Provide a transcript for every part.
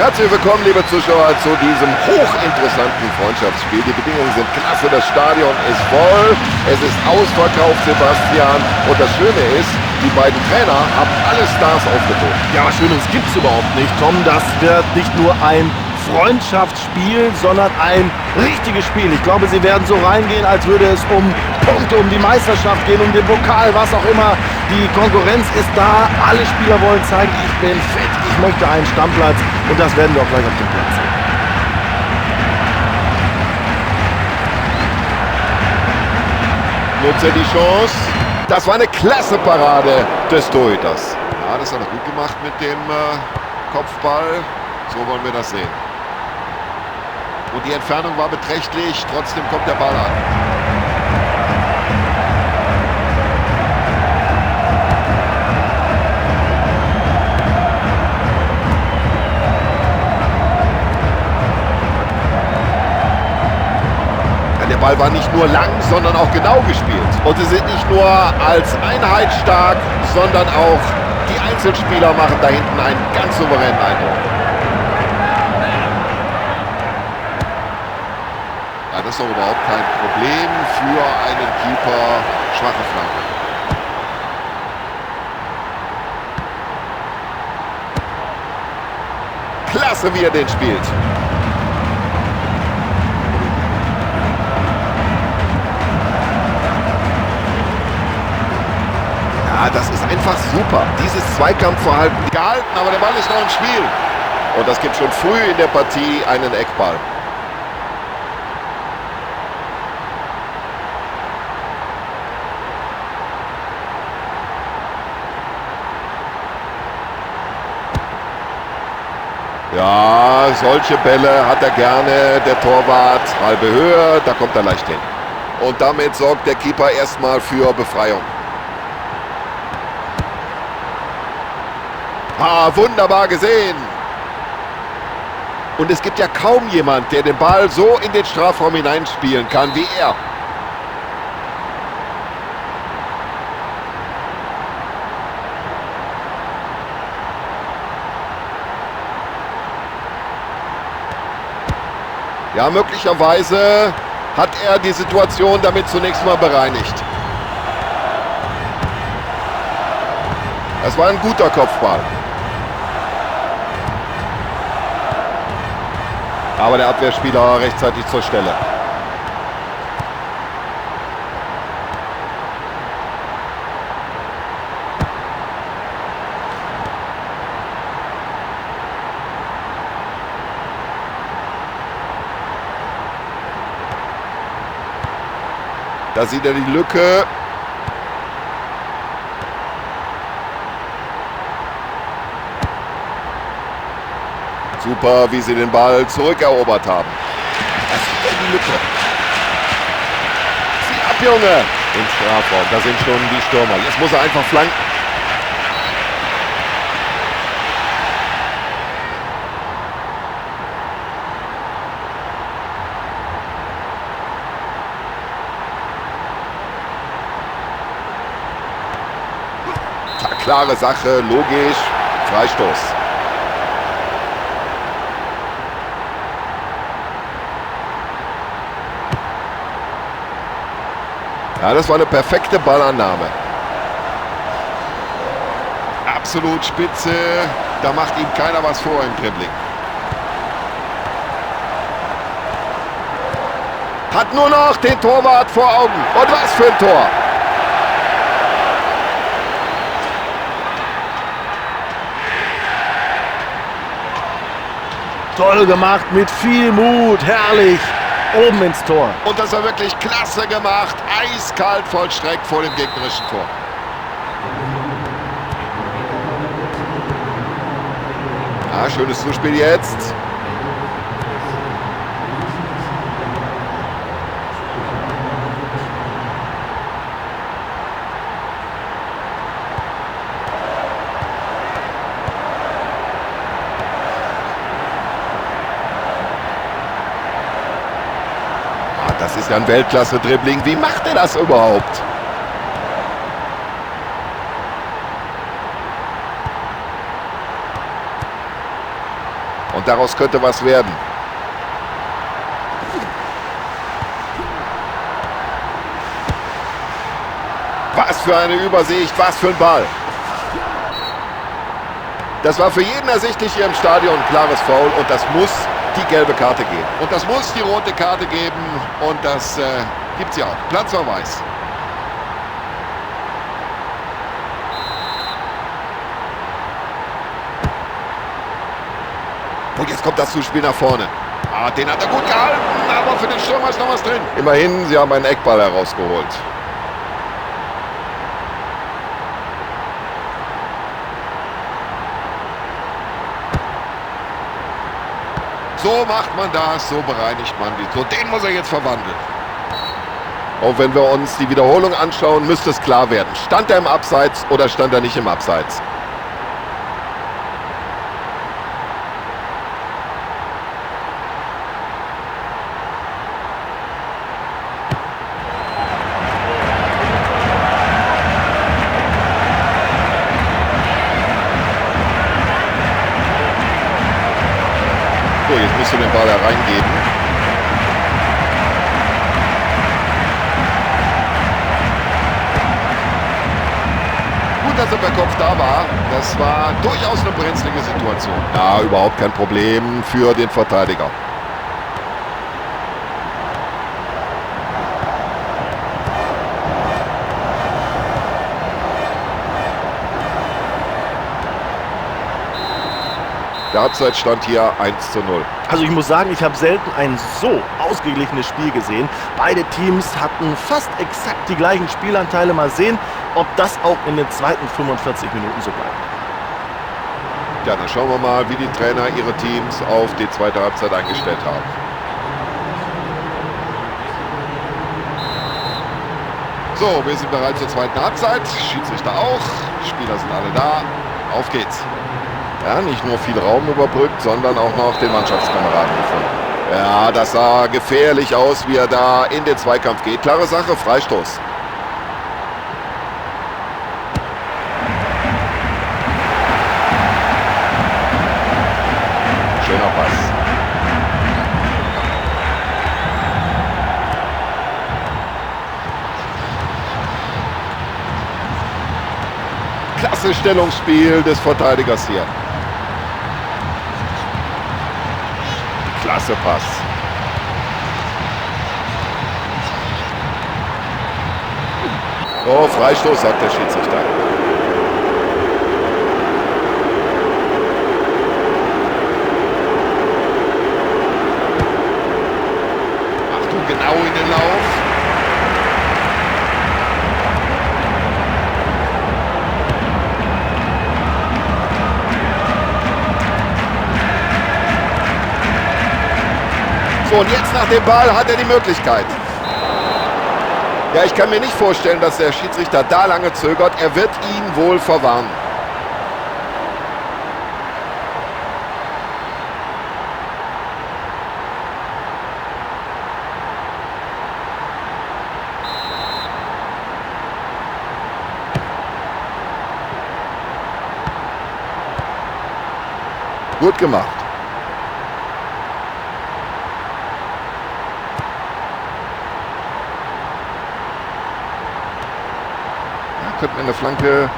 Herzlich willkommen, liebe Zuschauer, zu diesem hochinteressanten Freundschaftsspiel. Die Bedingungen sind klasse, das Stadion ist voll, es ist ausverkauft, Sebastian. Und das Schöne ist, die beiden Trainer haben alle Stars aufgeboten. Ja, was Schöneres gibt es überhaupt nicht, Tom. Das wird nicht nur ein Freundschaftsspiel, sondern ein richtiges Spiel. Ich glaube, sie werden so reingehen, als würde es um Punkte, um die Meisterschaft gehen, um den Pokal, was auch immer. Die Konkurrenz ist da. Alle Spieler wollen zeigen, ich bin fit, ich möchte einen Stammplatz. Und das werden wir auch gleich auf dem Platz sehen. Nutzt er die Chance. Das war eine klasse Parade des Torhüters. Ja, das hat er gut gemacht mit dem Kopfball. So wollen wir das sehen. Und die Entfernung war beträchtlich, trotzdem kommt der Ball an. Ja, der Ball war nicht nur lang, sondern auch genau gespielt. Und sie sind nicht nur als Einheit stark, sondern auch die Einzelspieler machen da hinten einen ganz souveränen Eindruck. Ja, das ist doch überhaupt kein Problem für einen Keeper. Schwache Flanke. Klasse, wie er den spielt. Ja, das ist einfach super. Dieses Zweikampfverhalten gehalten, aber der Ball ist noch im Spiel. Und das gibt schon früh in der Partie einen Eckball. Ja, solche Bälle hat er gerne, der Torwart. Halbe Höhe, da kommt er leicht hin. Und damit sorgt der Keeper erstmal für Befreiung. Ah, wunderbar gesehen. Und es gibt ja kaum jemand, der den Ball so in den Strafraum hineinspielen kann wie er. Ja, möglicherweise hat er die Situation damit zunächst mal bereinigt. Das war ein guter Kopfball. Aber der Abwehrspieler rechtzeitig zur Stelle. Da sieht er die Lücke. Super, wie sie den Ball zurückerobert haben. Da sieht er die Lücke. Zieh ab, Junge! Im Strafraum, da sind schon die Stürmer. Jetzt muss er einfach flanken. Klare Sache, logisch, Freistoß. Ja, das war eine perfekte Ballannahme. Absolut spitze, da macht ihm keiner was vor im Dribbling. Hat nur noch den Torwart vor Augen. Und was für ein Tor! Toll gemacht, mit viel Mut, herrlich, oben ins Tor. Und das war wirklich klasse gemacht, eiskalt vollstreckt vor dem gegnerischen Tor. Ja, schönes Zuspiel jetzt. Das ist ja ein Weltklasse-Dribbling. Wie macht er das überhaupt? Und Und daraus könnte was werden. Was für eine Übersicht, was für ein Ball. Das war für jeden ersichtlich hier im Stadion. Klares Foul und das muss die gelbe Karte geben. Und das muss die rote Karte geben und das gibt sie auch. Platzverweis. Und jetzt kommt das Zuspiel nach vorne. Ah, den hat er gut gehalten, aber für den Stürmer ist noch was drin. Immerhin, sie haben einen Eckball herausgeholt. So macht man das, so bereinigt man die. So, den muss er jetzt verwandeln. Auch wenn wir uns die Wiederholung anschauen, müsste es klar werden. Stand er im Abseits oder stand er nicht im Abseits? So, jetzt musst du den Ball da reingeben. Gut, dass er per Kopf da war. Das war durchaus eine brenzlige Situation. Ja, überhaupt kein Problem für den Verteidiger. Der Halbzeitstand hier 1:0. Also ich muss sagen, ich habe selten ein so ausgeglichenes Spiel gesehen. Beide Teams hatten fast exakt die gleichen Spielanteile. Mal sehen, ob das auch in den zweiten 45 Minuten so bleibt. Ja, dann schauen wir mal, wie die Trainer ihre Teams auf die zweite Halbzeit eingestellt haben. So, wir sind bereit zur zweiten Halbzeit. Schiedsrichter auch. Spieler sind alle da. Auf geht's. Ja, nicht nur viel Raum überbrückt, sondern auch noch den Mannschaftskameraden gefunden. Ja, das sah gefährlich aus, wie er da in den Zweikampf geht. Klare Sache, Freistoß. Schöner Pass. Klasse Stellungsspiel des Verteidigers hier. Klasse Pass. Oh, Freistoß, sagt der Schiedsrichter. Achtung, genau in den Lauf. So, und jetzt nach dem Ball hat er die Möglichkeit. Ja, ich kann mir nicht vorstellen, dass der Schiedsrichter da lange zögert. Er wird ihn wohl verwarnen. Gut gemacht. Ja, könnte mir eine Flanke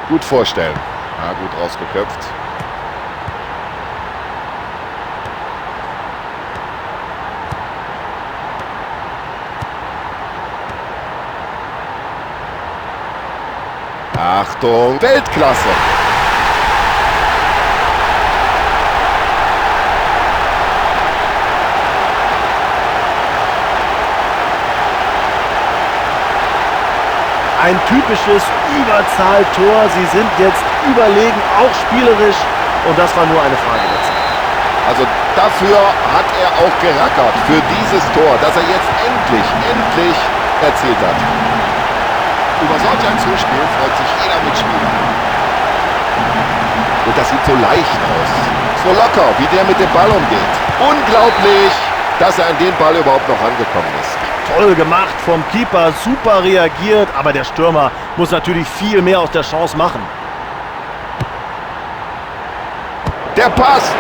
gut vorstellen. Ja, gut rausgeköpft. Achtung, Weltklasse! Ein typisches Überzahltor. Sie sind jetzt überlegen, auch spielerisch. Und das war nur eine Frage der Zeit. Also dafür hat er auch gerackert, für dieses Tor, das er jetzt endlich erzielt hat. Über solch ein Zuspiel freut sich jeder Mitspieler. Und das sieht so leicht aus, so locker, wie der mit dem Ball umgeht. Unglaublich, dass er an den Ball überhaupt noch angekommen ist. Toll gemacht vom Keeper, super reagiert, aber der Stürmer muss natürlich viel mehr aus der Chance machen. Der passt!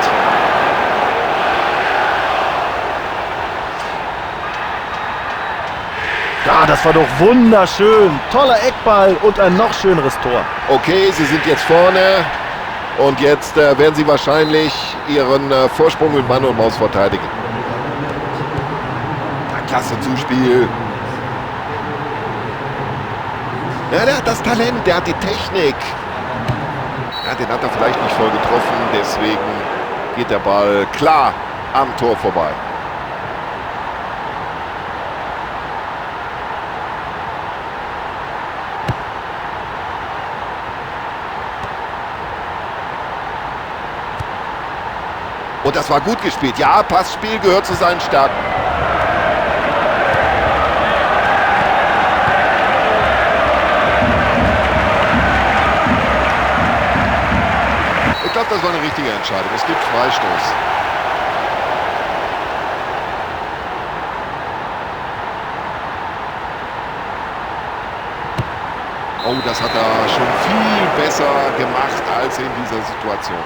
Ja, das war doch wunderschön. Toller Eckball und ein noch schöneres Tor. Okay, sie sind jetzt vorne. Und jetzt werden sie wahrscheinlich ihren Vorsprung mit Mann und Maus verteidigen. Ja, klasse Zuspiel. Ja, der hat das Talent, der hat die Technik. Ja, den hat er vielleicht nicht voll getroffen, deswegen geht der Ball klar am Tor vorbei. Und das war gut gespielt. Ja, Passspiel gehört zu seinen Stärken. Ich glaube, das war eine richtige Entscheidung. Es gibt Freistoß. Oh, das hat er schon viel besser gemacht als in dieser Situation.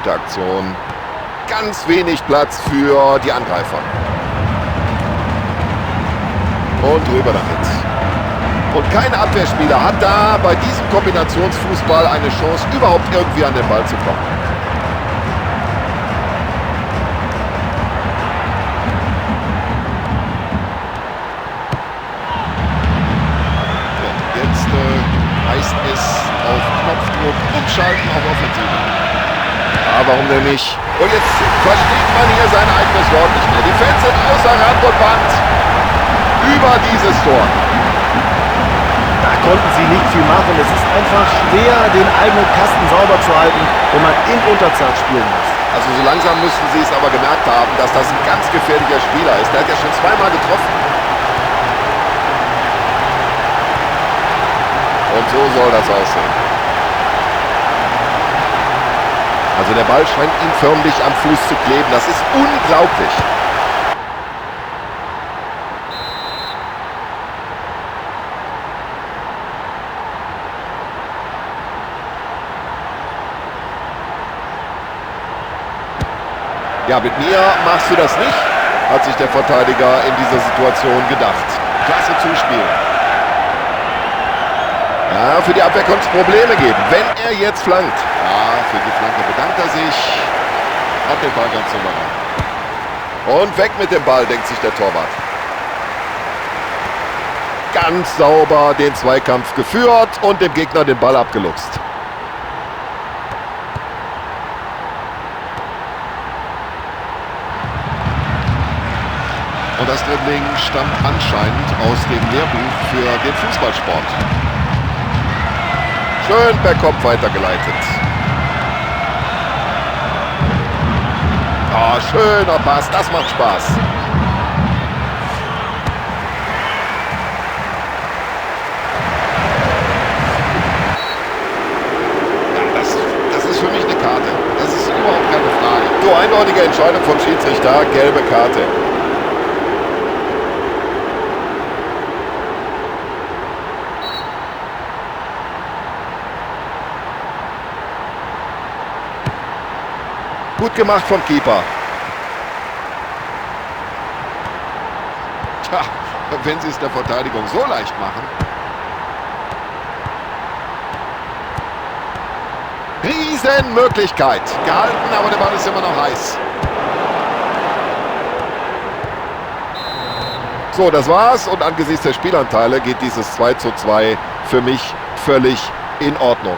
Gute Aktion. Ganz wenig Platz für die Angreifer. Und rüber damit. Und kein Abwehrspieler hat da bei diesem Kombinationsfußball eine Chance, überhaupt irgendwie an den Ball zu kommen. So, jetzt heißt es auf Knopfdruck umschalten auf Offensive. Ja, warum denn nicht? Und jetzt versteht man hier sein eigenes Wort nicht mehr. Die Fans sind außer Rand und Band über dieses Tor. Da konnten sie nicht viel machen. Es ist einfach schwer, den eigenen Kasten sauber zu halten, wenn man in Unterzahl spielen muss. Also so langsam müssten sie es aber gemerkt haben, dass das ein ganz gefährlicher Spieler ist. Der hat ja schon zweimal getroffen. Und so soll das aussehen. Also der Ball scheint ihm förmlich am Fuß zu kleben. Das ist unglaublich. Ja, mit mir machst du das nicht, hat sich der Verteidiger in dieser Situation gedacht. Klasse Zuspiel. Ja, für die Abwehr könnte es Probleme geben, wenn er jetzt flankt. Ja, für die Flanke bedankt er sich. Hat den Ball ganz souverän. Und weg mit dem Ball, denkt sich der Torwart. Ganz sauber den Zweikampf geführt und dem Gegner den Ball abgeluchst. Und das Dribbling stammt anscheinend aus dem Lehrbuch für den Fußballsport. Schön per Kopf weitergeleitet. Oh, schöner Pass, das macht Spaß. Ja, das ist für mich eine Karte. Das ist überhaupt keine Frage. So, eindeutige Entscheidung vom Schiedsrichter, gelbe Karte. Gut gemacht vom Keeper. Tja, wenn sie es der Verteidigung so leicht machen. Riesenmöglichkeit. Gehalten, aber der Ball ist immer noch heiß. So, das war's. Und angesichts der Spielanteile geht dieses 2:2 für mich völlig in Ordnung.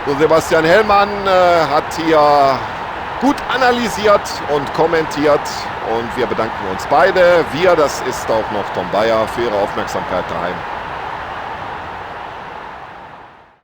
So, Sebastian Hellmann hat hier gut analysiert und kommentiert und wir bedanken uns beide. Wir, das ist auch noch Tom Bayer, für Ihre Aufmerksamkeit daheim.